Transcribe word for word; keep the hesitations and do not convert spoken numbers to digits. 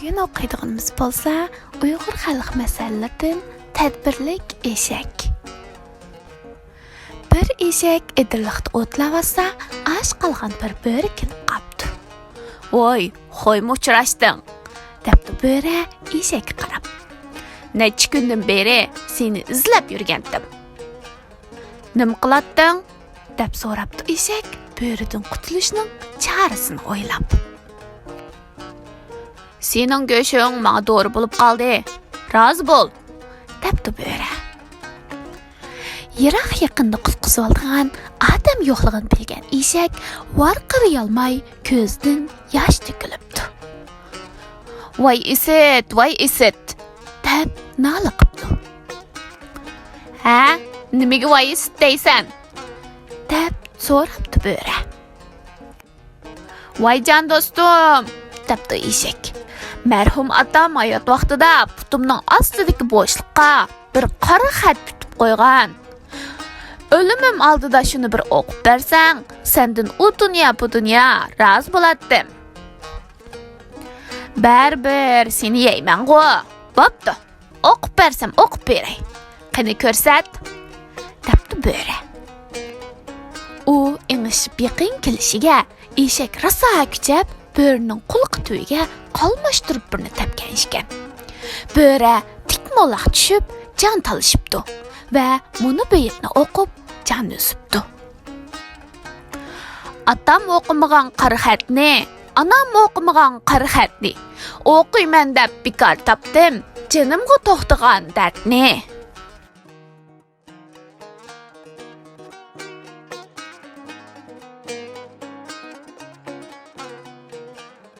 بۈگۈن ئوقۇيدىغىنىمىز بولسا ئۇيغۇر خەلق مەسەللىرىدىن تەدبىرلىك ئېشەك. بىر ئېشەك ئېدىرلىقتا ئوتلاۋاتسا، ئاچ قالغان بىر بۆرە كېلىپ قاپتۇ. «ۋاي، خويمۇ ئۇچراشتىڭ!» دەپتۇ بۆرە ئېشەككە قاراپ. «نەچچە كۈندىن بېرى سېنى ئىزلەپ يۈرگەنتىم.» «نېمە قىلاتتىڭ؟» دەپ سوراپتۇ ئېشەك بۆرىدىن قۇتۇلۇشنىڭ چارىسىنى ئويلاپ. «سېنىڭ گۆشۈڭ ماڭا دورا بولۇپ قالدى. رازى بول!» دەپتۇ بۆرە. يىراق يېقىندا قۇتقۇزۇۋالىدىغان ئادەم يوقلۇقىنى بىلگەن ئېشەك ۋارقىرىيالماي كۆزىدىن ياش تۆكۈلۈپتۇ. «ۋاي ئىسىت، ۋاي ئىسىت!» دەپ نالە قىپتۇ. «ھە؟ نېمىگە ۋاي ئىسىت دەيسەن؟» دەپ سوراپتۇ بۆرە. «ۋاي جان دوستۇم!» دەپتۇ ئېشەك. «مەرھۇم ئاتام ھايات ۋاقتىدا پۇتۇمنىڭ ئاستىدىكى بوشلۇققا بىر قارا خەت پۈتۈپ قويغان. ئۆلۈمۈم ئالدىدا شۇنى بىر ئوقۇپ بەرسەڭ، سەندىن ئۇ دۇنيا، بۇ دۇنيا رازى بولاتتىم.» «بەرىبىر سېنى يەيمەنغۇ. بوپتۇ، ئوقۇپ بەرسەم ئوقۇپ بېرەي. قېنى كۆرسەت!» دەپتۇ بۆرە. ئۇ ئېڭىشىپ يېقىن كېلىشىگە، ئېشەك راسا كۈچەپ، بۆرىنىڭ قۇلىقى تۈۋىگە قالماشتۇرۇپ بىرنى تەپكەن ئىكەن. بۆرە تىك مولاق چۈشۈپ، جان تالىشىپتۇ ۋە مۇنۇ بېيىتنى ئوقۇپ، جان ئۈزۈپتۇ. «ئاتام ئوقۇمىغان قارا خەتنى، ئانام ئوقۇمىغان قارا خەتنى، ئوقۇيمەن دەپ بىكار تاپتىم جېنىمغا توختىغان دەردنى.